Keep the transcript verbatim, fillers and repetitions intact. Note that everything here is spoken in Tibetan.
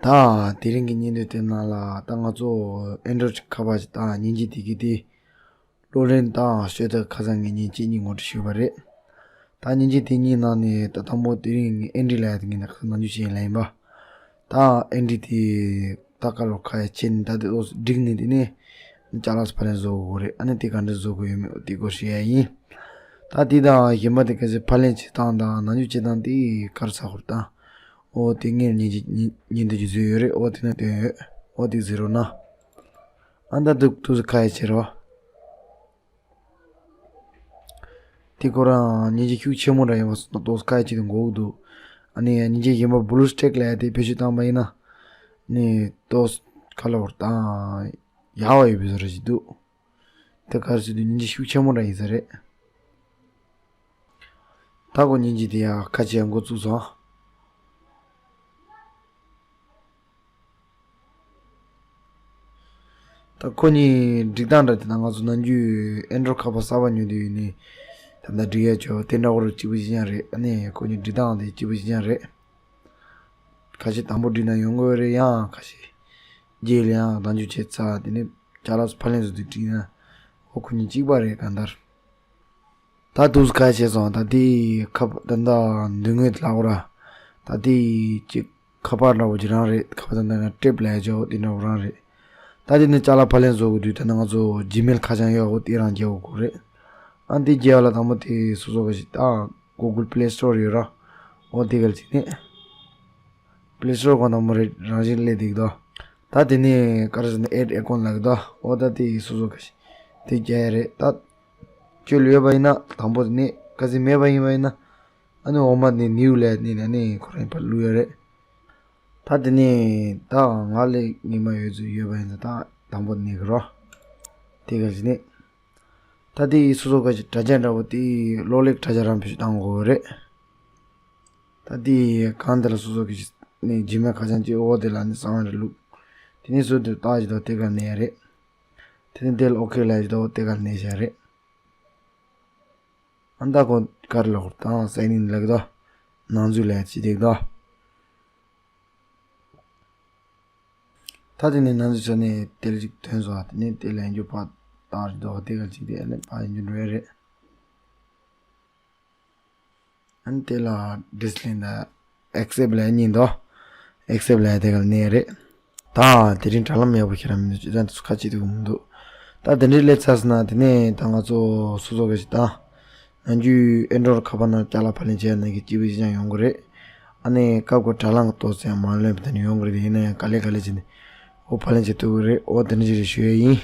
ད་དེ་རིང་གི་བརྙན་ཐུང་དེ་ནང་ལ་ད་ང་ཚོ་Android་ཁ་པར་ཅིག་དང་མཉེན་ཆས་དེ་གའི་དེ་གློག་ལེན་དང་ཤོད་ཐབས་ཁ་སང་ངས་ཉིན་གཅིག་གཉིས་ངོ་སྤྲོད་ཞུས་པ་རེད། ད་མཉེན་ཆས་དེ་གཉིས་ནང་ནས་ད་དང་པོ་དེ་རིང་ངས་Android་ལབ་ཡ་དེ་ངས་ད་ཁ་སང་ནམ་རྒྱུན་བཤད་ཡ་ལ་ཡིན་པ། ད་Android་དེ་ད་ཀ་ལོ་ཁ་ཡ་ཆེ་ནས་ད་དེ་ཨོ་འགྲིག་ནས་དེ་ནས་ཅ་ལག་ཚོ་ཕབ་ལེན་བཟོ་དགོས་རེད། ཨ་ནི་དེ་ག་འདྲ་བཟོ་དགོས་ཡོད་མེད་དེ་སྐོར་བཤད་ཡ་ཡིན། ད་དེ་དང་གཞན་པ་དེ་ག་ཚོད་ཕབ་ལེན་བྱེད་སྟངས་དང་ནམ་རྒྱུན་བྱེད་སྟངས་དེ་ག་རེ་ཚ་ཁོར་དང་། ཨོ་དེ་ངས་ཉིན་གཅིག་ཉིན་ཉིན་དུ་རྒྱུ་བཟོས་ཡོད་རེད། ཨོ་དེ་ན་བསྟན་ཡོད། ཨོ་དེ་ཟེར་རོགས་གནང་། ཨ་ད་འདུག་ཏུ་ཁ་ཡ་ཆེ་རོ། དེ་ཁོ་རང་ཉིན་གཅིག་ཤུགས་ཆེན་མོ་འདྲ་ཡིན་པ་སོང་ན་ཏོག་ཁ་ཡ་ཆེ་དུ་འགོག་འདུག་ཨ་ནི་ཉིན་གཅིག་གཞན་པ་Bluesteck་ལབ་ཡ་དེ་བེད་སྤྱོད་བཏང་པ་ཡིན་ན། ནི་ཏོག་ཁ་ལོ་བར་དང་ཡག་པ་ཡོད་པའི་བཟོ་འདྲ་ཞིག་འདུག་དེ་ག་རེ་ཟེར་དུས་ཉིན་གཅིག་ཤུགས་ཆེན་མོ་འདྲ་ཡིན་ས་རེད། ད་ཁོ་ཉིན་གཅིག་དེ་ཡ་ཁ་ཆེ་འགོ་བཙུགས་སོང་། ད་ཁོ་གཉིས་སྒྲིག་སྟངས་འདྲ་དེ་ན་ང་ཚོ་ནམ་རྒྱུན་Android་ཁ་པར་གསར་པ་ཉོ་དུས་ཡིན་ནི། ད་ལྟ་སྒྲིག་ཡ་ཆོ་དེ་འདྲ་བོར་གཅིག་པ་གཅིག་རྐྱང་རེད། ཨ་ནི་ཁོ་གཉིས་སྒྲིག་སྟངས་དེ་གཅིག་པ་གཅིག་རྐྱང་རེད། ཁ་ཤས་དང་པོ་སྒྲིག་ན་ཡོང་གི་རེད། ཡང་ཁ་ཤས་རྗེས་ལ་ཡང་དང་རྒྱུ་བྱས་ཚར་དེ་ནི་ཅ་ལག་ཚོ་ཕབ་ལེན་བཟོ་དུས་སྒྲིག་ན་ཨོ་ཁོ་གཉིས་གཅིག་པ་རེད་གང་ལྟར། ད་དུས་ཁ་ཤས་སོང་། ད་དེ་ཁ་པར་ད་ད་མདུན་ངོས་ལ་འོ་ར། ད་དེ་ཅིག་ཁ་པར་འདྲ་བོ་ཅིག་རང་རེད། ཁ་པར་ད་ད་ན་ཊེབ་ལ་ཡ་ཅོ་དེ་འདྲ་བོ་རང་རེད། ད་དེ་ནི་ཅ་ལག་ཕབ་ལེན་བཟོ་དགོས་དུས་ད་ན་ང་ཚོ་Gmail་ཁ་བྱང་ཡོད་འོ་དེ་རང་རྒྱག་དགོས་རེད། ཨ་དེ་རྒྱག་ལ་དང་པོ་དེ་སོ་སོ་ག་ཞིག་ད་Google Play Store་ཡོད་ར། འོ་དེ་གལ་ཅིག་ནི། Play Store་གང་དང་མོ་རེད་རང་བཞིན་སླེབས་བསྡད་ཀྱི་འདུག་ད་དེ་ནས་ག་རེ་ཟེར་ན་add account་ལབ་ཀྱི་འདུག་འོ་ད་དེ་སོ་སོ་ག་ཞིག་དེ་རྒྱག་ཡ་རེད། ད་ཁྱོད་ལ་ཡོད་པ་ཡིན་ན་དང་པོ་དེ་ནས་ག་ཚོད་མེད་པ་ཡིན་པ་ཡིན་ན་ཨ་ནི་འོག་མ་ནས་new་ལབ་ནས་ནས་ནས་ཁོ་རང་ཡིན་པ་བླུག་ཡ་རེད། ད་དེ་ནས་ད་ང་ལས་ངེས་མ་ཡོད་ཚོད་ཡོད་པ་ཡིན་ན་ད་དང་པོ་དེ་ནས་གི་རོ། དེ་ག་ཞིག་ནས། ད་དེ་ཡི་སོ་སོ་ག་ཅིག་དྲ་རྒྱ་འདྲ་བོ་དེ་གློག་ཀླད་དྲ་རྒྱ་རང་བེད་སྤྱོད་བཏང་དགོས་རེད། ད་དེ་གང་དེ་ལ་སོ་སོ་གི་ནས་Gmail་ཁ་བྱང་གཅིག་འོ་དེ་ལ་ནི་གསང་བ་རེ་བླུག་དེ་ནས་སོ་དེ་བཏགས་ཅིག་དང་དེ་ག་ནས་རེད། དེ་ནས་དེ་ལ་ཨོ་ཁེ་ལ་ཅིག་དང་དེ་ག་ནས་བྱ་རེད། ཨ་ད་གོ་གར་ལོག་དང་sign in་ལ་གི་དང་ནང་འཛུལ་ལ་ཅིག་དེ་གི་དང་། ད་དེ་ནས་ནང་དུ་ཆ་ནས་དེ་ལ་ཅིག་ཐོན་སོང་། དེ་ནས་དེ་ལ་ཡིན་རྒྱུ་ཕར་བཏང་རེད་དོ། དེ་ག་ཅིག་དེ་ནས་ཕར་ཡིན་རྒྱུ་འགྲོ་ཡ་རེད། ཨ་ནི་དེ་ལ་display་ལ་accept་ལ་ཡིན་དོ། accept་ལ་དེ་ག་ནས་རེད། ད་དེ་རིང་དྲ་ལམ་ཡག་པོ་ཁྱེད་རང་མི་འདུག་ཅི་ཙང་དུ་ཁ་ཅིག་དུ་མི་འདུག་ད་དེ་འདྲའི་སླེབས་ཚར་སོང་ན་དེ་ནས་ད་ང་ཚོ་སོ་སོ་ག་ཅིག་ད། ནམ་རྒྱུན་Android་ཁ་པར་ནང་ཅ་ལག་ཕབ་ལེན་བྱས་ན་གི་སྐྱིད་པོ་ཞིག་ཀྱང་ཡོང་གི་རེད། ཨ་ནི་སྐབས་འགོ་དྲ་ལམ་གི་ཏོག་ཙམ་མ་ལོན་པ་དེ་ནི་ཡོང་གི་རེད། ཡིན་ན་ཡང་ག་ལེ་ག་ལེ་བྱས་ནས་འོ་ཕབ་ལེན་བྱེད་ཐུབ་ཀྱི་རེད། འོ་དེ་འདྲ་ཞིག་རེད་ཞུ་ཡས་ཡིན།